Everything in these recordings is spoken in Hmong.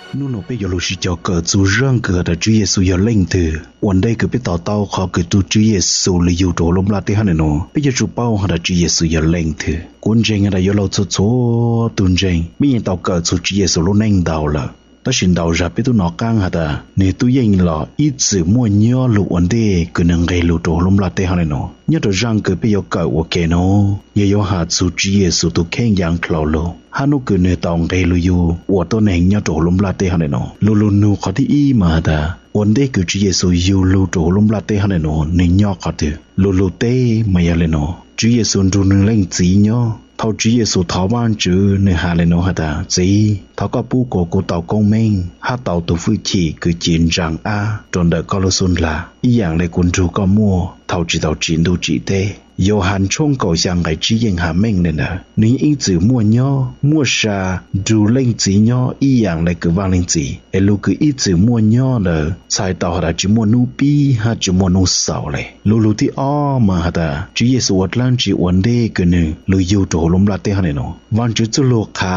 Hnub no peb yuav lug sib cog kawm txug zaaj kws has tas Tswv Yexus yog leej twg. Ua ntej kws peb to taub qhov kws tug Tswv Yexus lug yug rua huv lub nplaj teb hab ntawm nuav, peb yuav tsum paub has tas Tswv Yexus yog leej twg. Kuv ntseeg has tas yuav luag txhua txhua tug ntseeg, peb yeej tau kawm txug Tswv Yexus lub neej ntau lawm. Tab sis ntau zag peb tub nov qaab has tas nwg tub yeej los ib txwm muaj nyob lug ua ntej kws nwg nqeg lug rua huv lub nplaj teb hab ntawm nuav. Nyob rua zaaj kws peb yuav kawm ua ke nuav yog yuav has txug Tswv Yexus tug kheej yaav dlhau lug hab nub kws nwg tau nqeg lug yug ua tuab neeg nyob rua huv lub nplaj teb hab ntawm nuav. Lu lug nug qhov thib ib mas has tas ua ntej kws Tswv Yexus yug lug rua huv lub nplaj teb hab ntawm nuav nwg nyob qhov twg? Lu lug teb mas yog le nuav, Tswv Yexus nrug nwg leej txiv nyob. Thaus Tswv Yexus thov Vaajtswv nwg has le nuav has tas, Txiv, thov koj pub kuas kuv tau koob meej hab tau tug fwj chim kws ci ntsaa ab rua ntawm koj lub xub ndlag ib yaam le kuv nrug koj muaj thaus tsi tau tsim ntuj tsim teb. Yauhas tshooj kaum xyaa nqai tsib yeej has meej le ntawd. Nwg yeej ib txwm muaj nyob, muaj sa, nrug leej txiv nyob ib yaam le kws vaaj leej txiv. Es lug kws ib txwm muaj nyob ntawd txhais tau has tas tsi muaj nub pib hab tsi muaj nub xaus le. Lu lug thib ob mas has tas Tswv Yexus ua dlaab tsi ua ntej kws nwg lug yug rua huv lub nplaj teb hab ntawm nuav? Vaajtswv txuj lug qha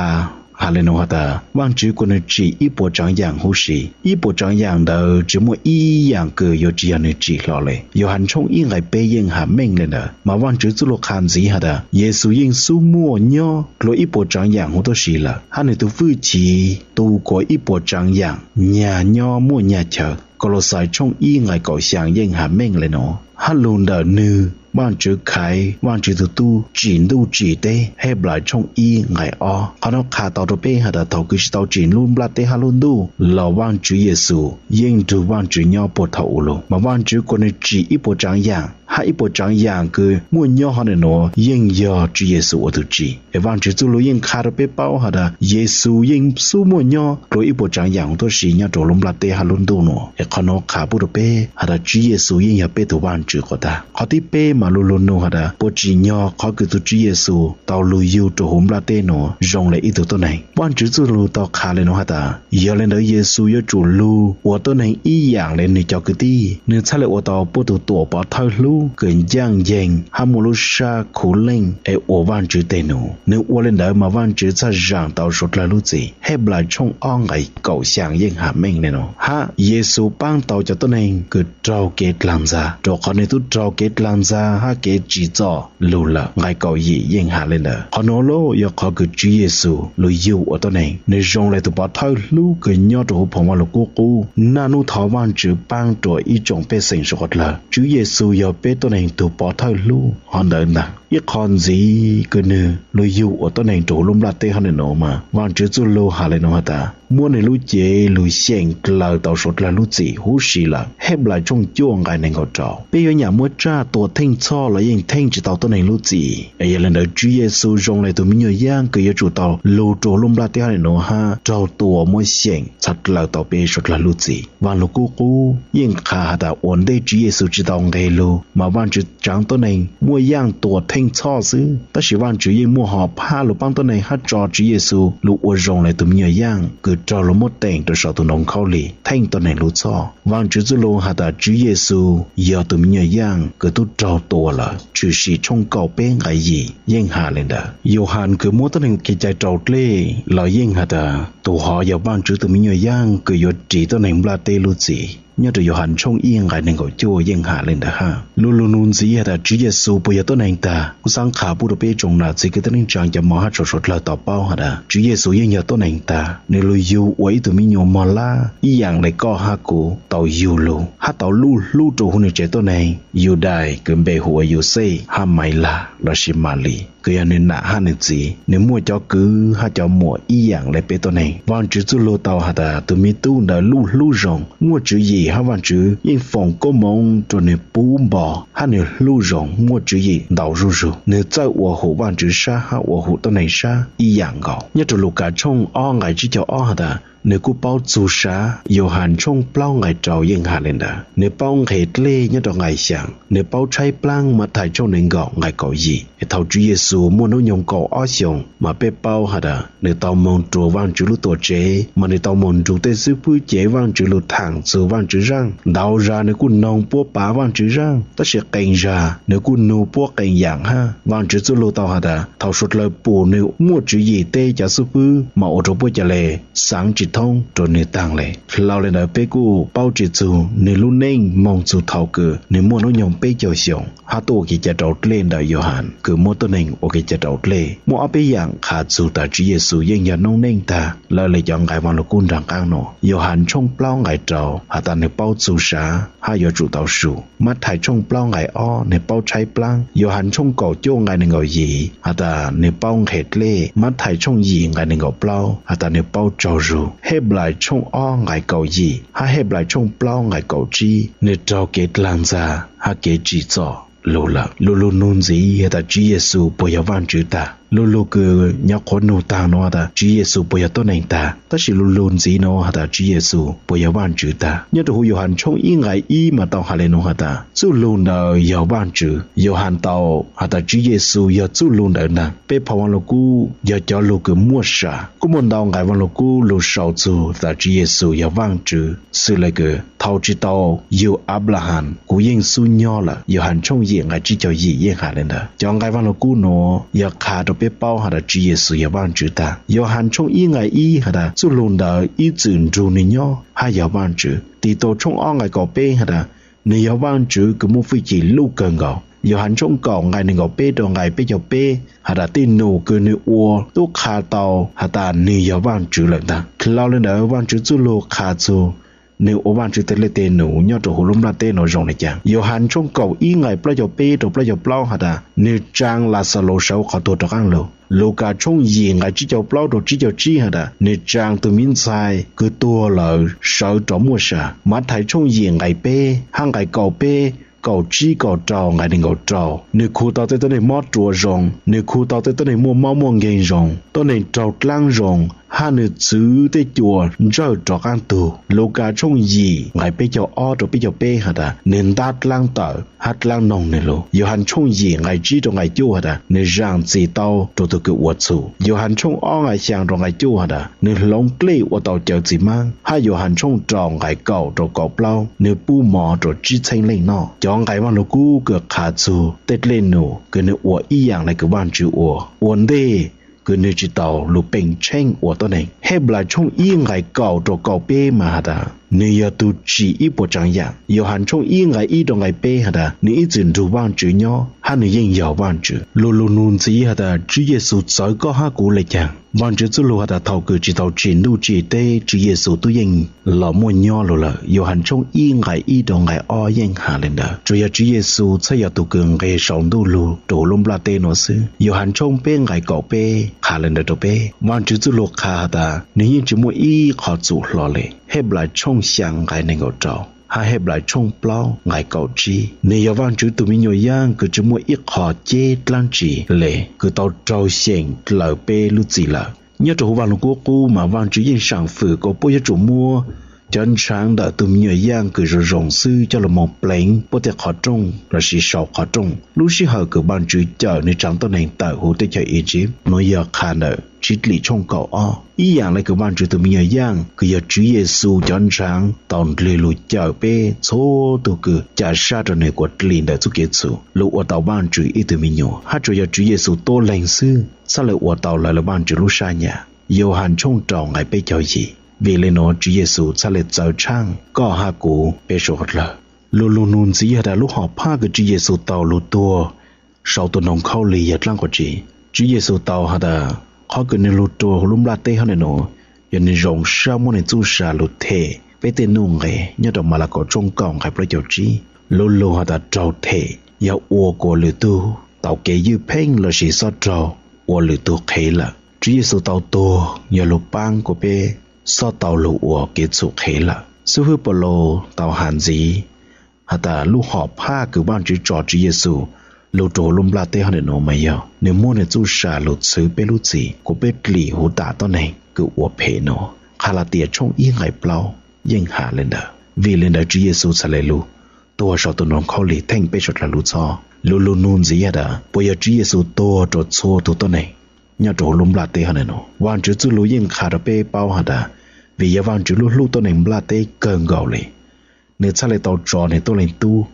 has le nuav has tas Vaajtswv kuas nwg tsim ib puas tsaav yaam huv si. Ib puas tsaav yaam ntawd tsi muaj ib yaam kws yuav tsi yog nwg tsim hlo le. Yauhas tshooj ib nqai peb yeej has meej le ntawd. Mas Vaajtswv txuj lug qha ntxiv has tas Yexus yeej xub muaj nyob dlua ib puas tsaav yaam huv tuab si lawm, hab nwg tug fwj chim tu kuas ib puas tsaav yaam nyag nyob muaj nyag chaw. Kaulauxais tshooj ib nqai kaum xyaa yeej has meej le nuav. Hab lug ntawm nwg, Vaajtswv khaiv Vaajtswv tug tub tsim ntuj tsim teb. Henplais tshooj ib nqai ob, qhov nuav qha tau rua peb has tas thaus kws tsi tau tsim lub nplaj teb hab lub ntuj los Vaajtswv Yexus yeej nrug Vaajtswv nyob puag thaum ub lug. Mas Vaajtswv kuas nwg tsim ib puas tsaav yaam, hab ib puas tsaav yaam kws muaj nyob hov ntawm nuav yeej yog Tswv Yexus ua tug tsim. Es Vaajtswv txuj lug yeej qha rua peb paub has tas Yexus yeej xub muaj nyob dlua ib puas tsaav yaam huv tuab si nyob rua lub nplaj teb hab lub ntuj nuav. Es qhov nuav qha pub rua peb has tas Tswv Yexus yeej yog peb tug Vaajtswv quas tag. Qhov thib peb mas lu lug nug has tas puas tsim nyog qhov kws tug Tswv Yexus tau lug yug rua huv nplaj teb nuav zoo le ib tug tuab neeg? Vaajtswv txuj lug tau qha le nuav has tas yog le ntawd Yexus yuav tsum lug ua tuab neeg ib yaam le nwg cov kwv tij. Nwg txhaj le ua tau puab tug tuam pov thawj hlub kws ncaaj nceeg hab muaj lub sab khuv leej es ua Vaajtswv teg num. Nwg ua le ntawd mas Vaajtswv txhaj zaam tau suav dlawg lub txim. Henplais tshooj ob nqai kaum xyaa yeej has meej le nuav, hab Yexus paab tau cov tuab neeg kws raug kev dlaag ntxag rua qhov nwg tub raug kev dlaag ntxag hab kev tsim txom lug lawm. Nqai kaum yim yeej has le ntawd. Qhov nuav lauj yog qhov kws Tswv Yexus lug yug ua tuab neeg, nwg zoo le tug pov thawj hlub kws nyob rua huv Phoom Vaaj Lug Kub Qub, naj nub thov Vaajtswv paab rua ib tsoom pej xeem suav quav dlawg. Tswv Yexus yog peb tuab neeg tug pov thawj hlub hov ntawd ntag. Ib qho ntxiv kws nwg lug yug ua tuab neeg rua huv lub nplaj teb hov ntawm nuav mas Vaajtswv txuj lug has le nuav has tas muab nwg lub cev lug xyeem dlaws tau suav dlawg lub txim huv si lawm. Henplais tshooj cuaj nqai neeg nkaum rau. Peb yuav nyam muab tsaj tua theej txhoj los yeej theej tsi tau tuab neeg lub txim. Es yog le ntawd Tswv Yexus zoo le tug me nyuam yaaj kws yuav tsum tau lug rua huv lub nplaj teb hov ntawm nuav hab raug tua muab xyeem txhad dlaws tau peb suav dlawg lub txim. Vaaj Lug Kub Qub yeej qha has tas ua ntej Tswv Yexus tsi tau nqeg lug mas Vaajtswv tsaav tuab neeg muaj yaaj tua theej txhoj xwb, tab sis Vaajtswv yeej muaj hom phaj lug paab tuab neeg hab tso Tswv Yexus lug ua zoo le tug me nyuam yaaj kws raug lug muab teem rua sau tug ntoo khaub lig theej tuab neeg lub txhoj. Vaajtswv txuj lug has tas Tswv Yexus yog tug me nyuam yaaj kws tub raug tua lawm. Tshwm Sim tshooj kaum peb nqai yim yeej has le ntawd. Yauhas kws muab tuab neeg kev cai rau dlej los yeej has tas tug hov yog Vaajtswv tug me nyuam yaaj kws yuav ris tuab neeg nplaj teb lub txim. Nyob rua Yauhas tshooj ib nqai neeg nkaum cuaj yeej has le ntawd hab. Lu lug nug ntxiv has tas Tswv Yexus puas yog tuab neeg tag? Kuv xaav qha pub rua peb tsoom nam txiv kwv tij neej tsaa cov mog hab tsoom suav dlawg tau paub has tas Tswv Yexus yeej yog tuab neeg tag. Nwg lug yug ua ib tug me nyuam mog lab ib yaam le koj hab kuv tau yug lug hab tau luj hlub rua huv nwg tsev tuab neeg Yudais kws npe hu ua Yauxej hab Maivlag lossis Malis kws yog nwg nam hab nwg txiv. Nwg muaj cov kwv hab cov muam ib yaam le peb tuab neeg. Vaajtswv txuj lug tau has tas tug me tub ntawd luj hlub zoo, muaj tswv yim hab Vaajtswv yeej foom koob moov rua nwg puv npo hab nwg hlub zoo muaj tswv yim ntau zuj zug. Nwg txawj ua hum Vaajtswv sab hab ua hum tuab neeg sab ib yaam nkaus. Nyob rua Lukas tshooj ob nqai tsib caug ob has tas nwg kuj paub txug sav. Yauhas tshooj plaub nqai rau yeej has le ntawd. Nwg paub nqhe dlej nyob rua nqai xyaa. Nwg paub tshaib plaab Mathais tshooj nees nkaum nqai kaum yim. Thaus Tswv Yexus muaj hnub nyoog kaum ob xyoos mas peb paub has tas nwg tau moog rua Vaajtswv lub tuam tsev mas nwg tau moog nrug tej xwb fwb cev Vaajtswv lug thaam txug Vaajtswv zaaj. Ntau zag nwg kuj noog puab pav Vaajtswv zaaj, tab sis qee zag nwg kuj nug puab qee yaam hab. Vaajtswv txuj lug tau has tas thaus suav dlawg pum nwg muaj tswv yim teb cov xwb fwb mas ua rua puab ca le xaav tsi thoob rau nws taag le. Hlo le ntawd peb kuj paub tsi txug nws lub neej moog txug thaus kws nws muaj nub nyoog peb caug xyoo hab tuaj ua kev cai raus dlej ntawm Yauhas kws muab tuab neeg ua kev cai raus dlej. Muaj ob peb yaam qha txug tas Tswv Yexus yeej yog noob neej taag lawv le cov nqai Vaaj Lug Kub nraag qaab nuav. Yauhas tshooj plaub nqai rau has tas nws paub txug sav hab yuav tsum tau su. Mathais tshooj plaub nqai ob nws paub tshaib plaab. Yauhas tshooj kaum cuaj nqai neeg nkaum yim has tas nws paub nqhe dlej. Mathais tshooj yim nqai neeg nkaum plaub has tas nws paub tsaug zug. Heblas tshooj ob nqai kaum yim hab Heblas tshooj plaub nqai kaum tsib nws raug kev dlaag ntxag hab kev tsim txom lug lawm. Lu lug nug ntxiv has tas Tswv Yexus puas yog Vaajtswv tag? Lu lug kws nyuam qhuav nug taag nuav has tas Tswv Yexus puas yog tuab neeg tag? Tab sis lu lug ntxiv nuav has tas Tswv Yexus puas yog Vaajtswv tag? Nyob rau huv Yauhas tshooj ib nqai ib mas tau has le nuav has tas txuj lug ntawd yog Vaajtswv. Yauhas tau has tas Tswv Yexus yog txuj lug ntawd ntag. Peb phau Vaaj Lug Kub yog cov lug kws muaj sa. Kuj muaj ntau nqai Vaaj Lug Kub lug sau txug tas Tswv Yexus yog Vaajtswv xws le kws thaus tsi tau yug Anplahas kuv yeej xub nyob lawm. Yauhas tshooj yim nqai tsib caug yim yeej has le ntawd. Cov nqai Vaaj Lug Kub nuav yog qha rau peb paub has tas Tswv Yexus yog Vaajtswv tag. Yauhas tshooj ib nqai ib has tas txuj lug ntawd ib txwm nrug nws nyob hab yog Vaajtswv. Titus tshooj ob nqai kaum peb has tas nws yog Vaajtswv kws muaj fwj chim luj kawg nkaus. Yauhas tshooj kaum nqai neeg nkaum peb rau nqai peb caug peb has tas tej num kws nws ua tub qha tau has tas nws yog Vaajtswv lawm ntag. Hlo le ntawd Vaajtswv txuj lug qha txug nws ua Vaajtswv tej lej tej num nyob rau huv lub nplaj teb nuav zoo le caag. Yauhas tshooj kaum ib nqai plaub caug peb rau plaub caug plaub has tas nws tsaa Laxalus sawv qhov tuag rov qaab lug. Lukas tshooj yim nqai tsib caug plaub rau tsib caug tsib has tas nws tsaa tug miv ntxhais kws tuag lawm sawv rov muaj sa. Mathais tshooj yim nqai peb hab nqai kaum peb, kaum tsib, kaum rau, nqai neeg nkaum rau, nws khu tau tej tuab neeg mob ruam zoo, nws khu tau tej tuab neeg muaj mob muaj nkeeg zoo, tuab neeg raug dlaab zoo, hab nws txwv tej cua ntsawj rov qaab tug. Lukas tshooj yim nqai peb caug ob rau peb caug peb has tas nws ntab dlaab tawm hab dlaab noog nws lug. Yauhas tshooj yim nqai tsib rau nqai cuaj has tas nws zaam txim tau rua tug kws ua txhum. Yauhas tshooj ob nqai xyaa rau nqai cuaj has tas nws hloov dlej ua tau cawv txiv maab, hab Yauhas tshooj rau nqai kaum rau kaum plaub nws pub mov rua tsib txheeb leej noj. Cov nqai Vaaj Lug Kub kws qha txug tej dlej num kws nws ua ib yaam le kws Vaajtswv ua, ua ntej kws nws tsi tau lug peem tsheej ua tuab neeg. Heblas tshooj ib nqai kaum rau kaum peb mas has tas nws yog tug tsim ib puas tsaav yaam. Yauhas tshooj ib nqai ib rau nqai peb has tas nws ib txwm nrug Vaajtswv nyob hab nws yeej yog Vaajtswv. Lu lug nug ntxiv has tas Tswv Yexus txawv koj hab kuv le caag? Vaajtswv txuj lug has tas thaus kws tsi tau tsim ntuj tsim teb Tswv Yexus tub yeej los muaj nyob lug lawm. Yauhas tshooj ib nqai ib rau nqai ob yeej has le ntawd. Tsuas yog Tswv Yexus txhaj yog tug kws nqeg sau ntuj lug rua huv lub nplaj teb nuav xwb. Yauhas tshooj peb nqai kaum peb qha le ntawd rau peb. Vaajtswv txuj lug qha has tas nws yeej tsi muaj ib qho txum hlo le. Heblas tshooj xyaa nqai neeg nkaum rau hab Heblas tshooj plaub nqai kaum tsib, nws yog Vaajtswv tug me nyuam yaaj kws tsi muaj ib qho ceb dlaab tsi le, kws tau raug xyeem dlaws peb lub txim lawm. Nyob rau huv Vaaj Lug Kub qub mas Vaajtswv yeej saam fwm kom puab yuav tsum muab cov ntshaav ntawm tug me nyuam yaaj kws zoo zoo xwb coj lug moog pleev puab tej qhov rooj lossis sau qhov rooj. Lub sij hawm kws Vaajtswv cawm nws tsaav tuab neeg tawm huv teb chaws Iziv, nuav yog qha ntawm Tswv Dlim tshooj kaum ob. Ib yaam le kws Vaajtswv tug me nyuam yaaj kws yog Tswv Yexus cov ntshaav tau ndlwg lug cawm peb txhua tug kws ca sab rua nws kuas dlim ntawm txuj kev txhum lug ua tau Vaajtswv ib tug me nyuam, hab tsuas yog Tswv Yexus tuab leeg xwb txhaj le ua tau lawv le Vaajtswv lub sab nyam. Yauhas tshooj rau nqai peb caug yim. Vim le nuav Tswv Yexus txhaj le txawv tshaaj koj hab kuv peb suav dlawg. Lu lug nug ntxiv has tas lub hom phaj kws Tswv Yexus tau lug tuag sau tus noog khaub lig yog dlaab qhov tsi? Tswv Yexus tau has tas qhov kws nws lug rua huv lub nplaj teb hab le nuav yog nws zoo sab muab nws txuj sa lug them peb tej nuj nqes nyob rau Malakaus tshooj kaum nqai plaub caug tsib. Lu lug has tas raug them yog ua kuas lwm tug tau kev ywj pheej lossis xob raug ua lwm tug qhev lawm. Tswv Yexus tau tuag yog lug paab kuas peb xob tau lug ua kev txhum qhev lawm. Xib fwb Paulus tau has ntxiv has tas lub hom phaj kws Vaajtswv tso Tswv Yexus lug rua huv lub nplaj teb hab le nuav mas yog nws muab nws txuj sa lug txhwv peb lub txim kuas peb dlim huv tam tuab neeg kws ua phem nuav. Qha Las Tias tshooj ib nqai plaub yeej has le ntawd. Vim le ntawd Tswv Yexus txhaj le lug tuag sau tus noog khaub lig theej peb suav dlawg lub txhob. Lu lug nug ntxiv has tas puas yog Tswv Yexus tuag rua txhua tug tuab neeg nyob rua huv lub nplaj teb hab le nuav? Vaajtswv txuj lug yeej qha rua peb paub has tas vim yog Vaajtswv lub hlub tuab neeg nplaj teb kawg nkaus le, nws txhaj le tau tso nws tuab leeg tub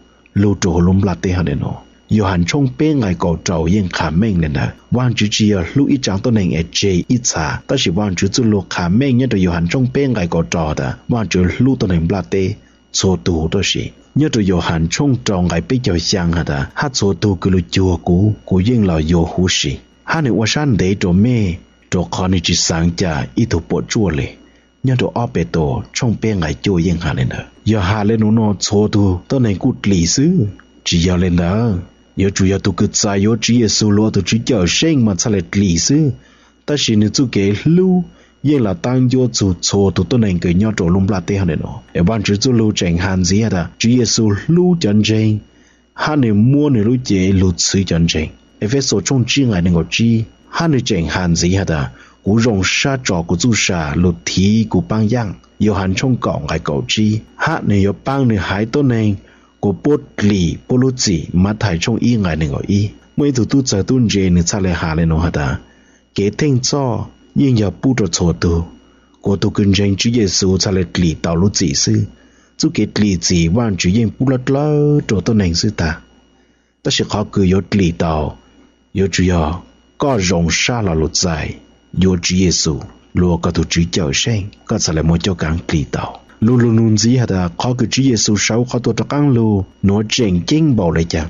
lug rua huv lub nplaj teb hab le nuav. Yauhas tshooj peb nqai kaum rau yeej qha meej li ntawd. Vaajtswv tsis yog hlub ib tsaam tuab neeg es tseg ib txha, tab sis Vaajtswv txuj lug qha meej nyob rau Yauhas tshooj peb nqai kaum rau tas Vaajtswv hlub tuab neeg nplaj teb txhua tug tuab si. Nyob rau Yauhas tshooj rau nqai peb caug xyaa has tas, hab txhua tug kws lug cuag kuv, kuv yeej los yuav huv si. Hab nwg ua sab ntev rua mej, rua qhov nwg tsis xaav ca ib tug puam tsuaj le. Nyob rau ob Petus tshooj peb nqai cuaj yeej has le ntawd. Yog has le nuav no txhua tug tuab neeg kuj dlim xwb? Tsis yog le ntawd. Yuav tsum yog tug kws txais yuav Tswv Yexus lug ua tug Tswv Cawmseej mas txhaj le dlim xwb. Tab sis nwg txuj kev hlub yeej los taab ncuab txug txhua tug tuab neeg kws nyob rua lub nplaj teb hov le nuav. Es Vaajtswv txuj lug tseem has ntxiv has tas Tswv Yexus hlub cov ntseeg, hab nwg muab nwg lub cev lug txhwv cov ntseeg. Efexus tshooj tsib nqai nees nkaum tsib. Hab nwg tseem has ntxiv has tas, kuv zoo sab tso kuv txuj sa lug thiv kuv paab yaaj. Yauhas tshooj kaum nqai kaum tsib. Hab nwg yuav paab nwg haiv tuab neeg kuas puab dlim puab lub txim. Mathais tshooj ib nqai nees nkaum ib. Muaj ib tug tub txawg tub ntse nwg txhaj le has le nuav has tas, kev theej txhoj yeej yog pub rua txhua tug, kuas tug kws ntseeg Tswv Yexus txhaj le dlim tau lub txim xwb. Txuj kev dlim txim Vaajtswv yeej pub dlawb dlawb rua tuab neeg xwb tag. Tab sis qhov kws yuav dlim tau, yuav tsum yog koj zoo sab los lug txais yuav Tswv Yexus lug ua koj tug Tswv Cawmseej, koj txhaj le muaj cuab kaav dlim tau. Lug lug nug ntxiv has tas qhov kws Tswv Yexus sawv qhov tuag rov qaab lug nuav tseem ceeb npaum le caag?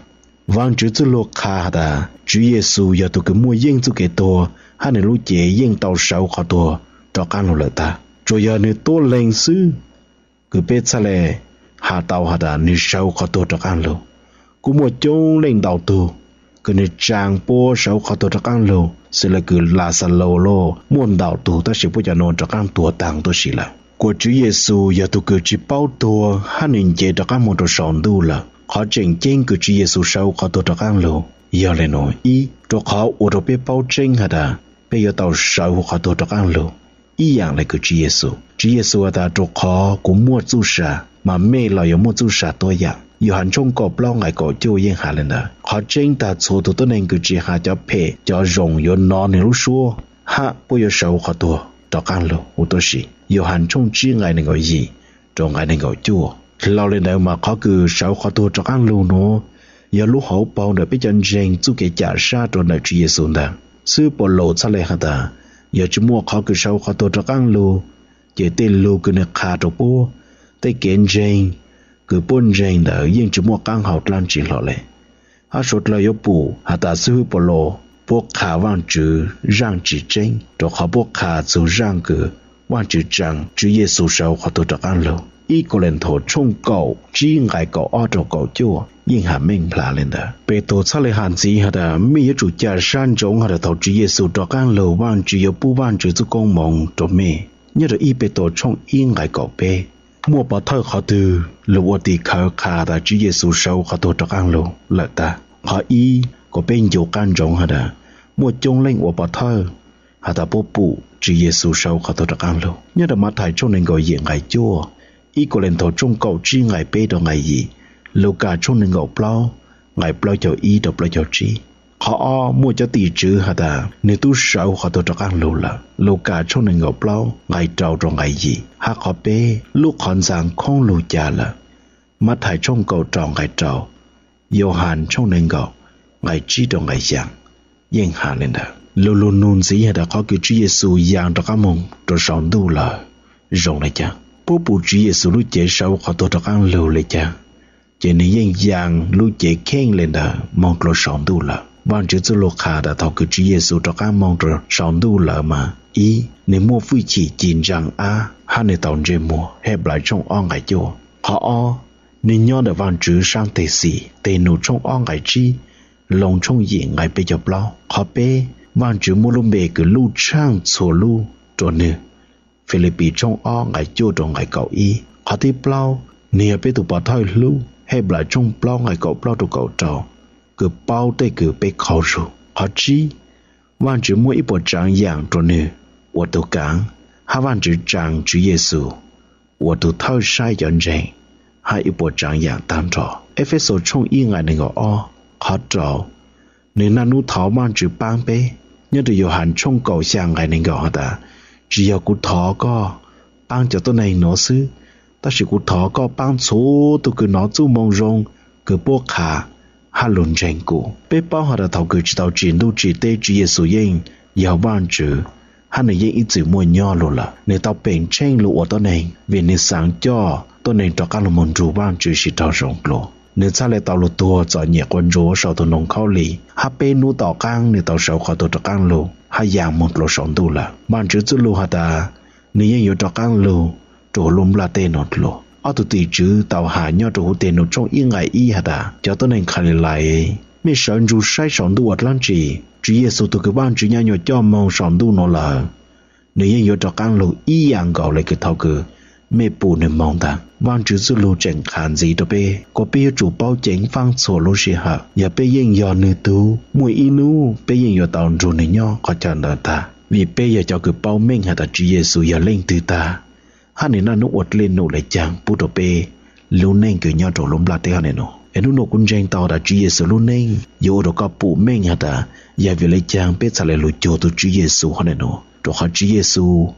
Vaajtswv txuj lug qha has tas Tswv Yexus yog tug kws muaj yeej txuj kev tuag, hab nwg lub cev yeej tau sawv qhov tuag rov qaab lug lawm tag. Tsuas yog nwg tuab leeg xwb kws peb txhaj le has tau has tas nwg sawv qhov tuag rov qaab lug. Kuj muaj coob leej ntau tug kws nwg tsaa puab sawv qhov tuag rov qaab lug, xws le kws Laxalus lauj, muaj ntau tug, tab sis puab cov nuav rov qaab tuag taag tuab si lawm. Kuas Tswv Yexus yog tug kws tsis paub tuag hab nwg nce rov qaab moog rua sau ntuj lawm. Qhov tseem ceeb kws Tswv Yexus sawv qhov tuag rov qaab lug yog le nuav: ib, rua qhov ua rua peb paub tseeb has tas peb yuav tau sawv huv qhov tuag rov qaab lug ib yaam le kws Tswv Yexus. Tswv Yexus has tas, rua qhov kuv muaj txuj sa, mas mej los yuav muaj txuj sa tuab yaam. Yauhas tshooj kaum plaub nqai kaum cuaj yeej has le ntawd. Qhov tseeb tag txhua tug tuab neeg kws tsis has cov phem cov zoo yuav nov nwg lub suab hab puab yuav sawv qhov tuag rov qaab lug huv tuab si. Yauhas tshooj tsib nqai nees nkaum yim rua nqai nees nkaum cuaj. Dlhau le ntawd mas qhov kws sawv qhov tuag rov qaab lug nuav yog lub hauv paug ntawm peb cov ntseeg txuj kev cam sab rua ntawm Tswv Yexus ntag. Xib hwb Paulus txhaj le has tas, yog tsis muaj qhov kws sawv qhov tuag rov qaab lug, ces tej lug kws nwg qha rua puab, tej kev ntseeg kws puab ntseeg ntawd yeej tsis muaj qaab hau dlaab tsi hlo le. Hab suav dlawg yuav pum has tas xib hwb Paulus puab qha Vaajtswv zaaj tsis tseeb, rua qhov puab qha txug zaaj kws Vaajtswv tsaa Tswv Yexus sawv qhov tuag rov qaab lug. Ib Kauleethaus tshooj kaum tsib nqai kaum ob rua kaum cuaj yeej has meej nplhav le ntawd. Petus txhaj le has ntxiv has tas, mej yuav tsum cam sab ntsoov has tas thaum Tswv Yexus rov qaab lug, Vaajtswv yuav pub Vaajtswv txuj koob moov rua mej. Nyob rua ib Petus tshooj ib nqai kaum peb, muaj pov thawj qhov twg lug ua tim khawv qha tas Tswv Yexus sawv qhov tuag rov qaab lug lawm tag? Qhov ib, kuas peb ncu qab ntsoov has tas muaj coob leej ua pov thawj has tas puab pum Tswv Yexus sawv qhov tuag rov qaab lug. Nyob rua Mathais tshooj nees nkaum yim nqai cuaj, ib Kauleethaus tshooj kaum tsib nqai peb rua nqai yim, Lukas tshooj nees nkaum plaub nqai plaub caug ib rua plaub caug tsib. Qhov ob, muaj cov tim tswv has tas nwg tub sawv qhov tuag rov qaab lug lawm, Lukas tshooj nees nkaum plaub nqai rau rua nqai yim, hab qhov peb, lub qhov ntxaa khoob lug ca lawm, Mathais tshooj kaum rau nqai rau, Yauhas tshooj nees nkaum nqai tsib rua nqai xyaa yeej has le ntawd. Lug lug nug ntxiv has tas qhov kws Tswv Yexus yaa rov qaab moog rua sau ntuj lawm zoo le caag? Puab pum Tswv Yexus lub cev sawv qhov tuag rov qaab lug le caag? Ces nwg yeej yaa lub cev kheej le ntawd moog rua sau ntuj lawm. Vaajtswv txuj lug qha tas thaum kws Tswv Yexus rov qaab moog rua sau ntuj lawm mas, ib, nwg muaj fwj chim ci ntsaa ab hab nwg tau ntsej muag, Henplais tshooj ob nqai cuaj. Qhov ob, nwg nyob ntawm Vaajtswv saab teg xis, Tes Nus tshooj ob nqai tsib, Loos tshooj yim nqai peb caug plaub. Qhov peb, Vaajtswv muab lub npe kws luj tshaaj txhua lub rua nwg, Filipis tshooj ob nqai cuaj rua nqai kaum ib. Qhov thib plaub, nwg yog peb tug pov thawj hlub, Henplais tshooj plaub nqai kaum plaub rua kaum rau, kws paub tej kws peb qaug zug. Qhov tsib, Vaajtswv muab ib puas tsaav yaam rua nwg ua tug kaav, hab Vaajtswv tsaa Tswv Yexus ua tug thawj saib cov ntseeg, hab ib puas tsaav yaam taag nrho. Efexus tshooj ib nqai nees nkaum ob. Qhov rau, nwg naj nub thov Vaajtswv paab peb. Nyob rua Yauhas tshooj kaum xyaa nqai nees nkaum has tas, tsis yog kuv thov koj paab cov tuab neeg nuav xwb, tab sis kuv thov koj paab txhua tug kws nov txuj moo zoo kws puab qha, hab lug ntseeg kuv. Peb paub has tas thaum kws tsi tau tsim ntuj tsim teb Tswv Yexus yeej yog Vaajtswv, hab nwg yeej ib txwm muaj nyob lug lawm. Nwg tau peem tsheej lug ua tuab neeg vim nwg xaav coj tuab neeg rov qaab lug moog nrug Vaajtswv sib raug zoo dlua. Nwg txhaj le tau lug tuag txom nyem quas ntsuav sau tug noog khaub lig, hab peb nub tom qaab nwg tau sau qhov tuag rov qaab lug hab yaa moog dlua sau ntuj lawm. Vaajtswv txuj lug has tas nwg yeej yuav rov qaab lug rua huv lub nplaj teb nuav dlua. Ob tug tim tswv tau has nyob rua huv Teg Num tshooj ib nqai ib has tas cov tuab neeg Khalilais, mej sawv ntsug saib sau ntuj ua dlaab tsi? Tswv Yexus tug kws Vaajtswv nyab nyuas coj moog sau ntuj nuav lawm, nwg yeej yuav rov qaab lug ib yam nkaus le kws thaum kws mej pum nwg moog ntag. Vaajtswv txuj lug tseem qha ntxiv rua peb kuas peb yuav tsum paub ceev faab txhua lub sij hawm. Yog peb yeej yog nwg tug, muaj ib nub peb yeej yuav tau nrug nwg nyob qhov chaw ntawd tag, vim peb yog cov kws paub meej has tas Tswv Yexus yog leej twg tag, hab nwg naj nub ua dlej num le caag pub rua peb lub neej kws nyob rua lub nplaj teb hab nim nuav. Es nub nuav kuv ntseeg tau has tas Tswv Yexus lub neej yuav ua rua koj pum meej has tas yog vim le caag peb txhaj le lug cuag tug Tswv Yexus hab nim nuav. Rua qhov Tswv Yexus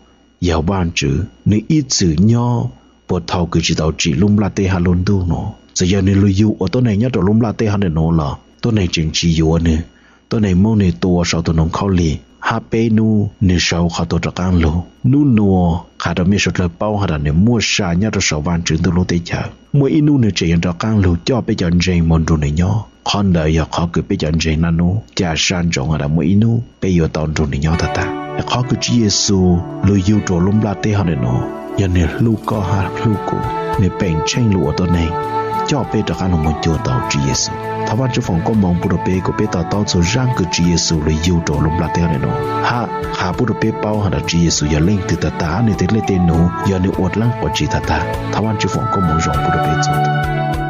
yog Vaajtswv, nwg ib txwm nyob puag thaum kws tsi tau tsim lub nplaj teb hab lub ntuj nuav. Txawm yog nwg lug yug ua tuab neeg nyob rua lub nplaj teb hab nim nuav los tuab neeg tseem tsi yuav nwg. Tuab neeg muab nwg tua sau tug noog khaub lig hab peb nub nwg sau qhov tuag rov qaab lug. Nub nuav qha rua mej suav dlawg paub has tas nwg muaj sa nyob rua sau Vaajtswv ntuj lub teb chaws. Muaj ib nub nwg tseem yuav rov qaab lug coj peb cov ntseeg moog nrug nwg nyob. Qhov ntawd yog qhov kws peb cov ntseeg naj nub ca sab ntsoov has tas muaj ib nub peb yuav tau nrug nwg nyob tag tag. Es qhov kws Tswv Yexus lug yug rua lub nplaj teb hab nim nuav yog nwg hlub koj hab hlub kuv. Nwg peem tsheej lug ua tuab neeg coj peb rov qaab lug moog cuag tau Tswv Yexus. Thov Vaajtswv foom koob moov pub rua peb kuas peb to taub txug zaaj kws Tswv Yexus lug yug rua lub nplaj teb hab nim nuav, hab qha pub rua peb paub has tas Tswv Yexus yog leej twg tag tag, hab nwg teg dlej teg num yog nwg ua dlaab quas tsi tag tag. Thov Vaajtswv foom koob moov zoo pub rua peb txhua tug.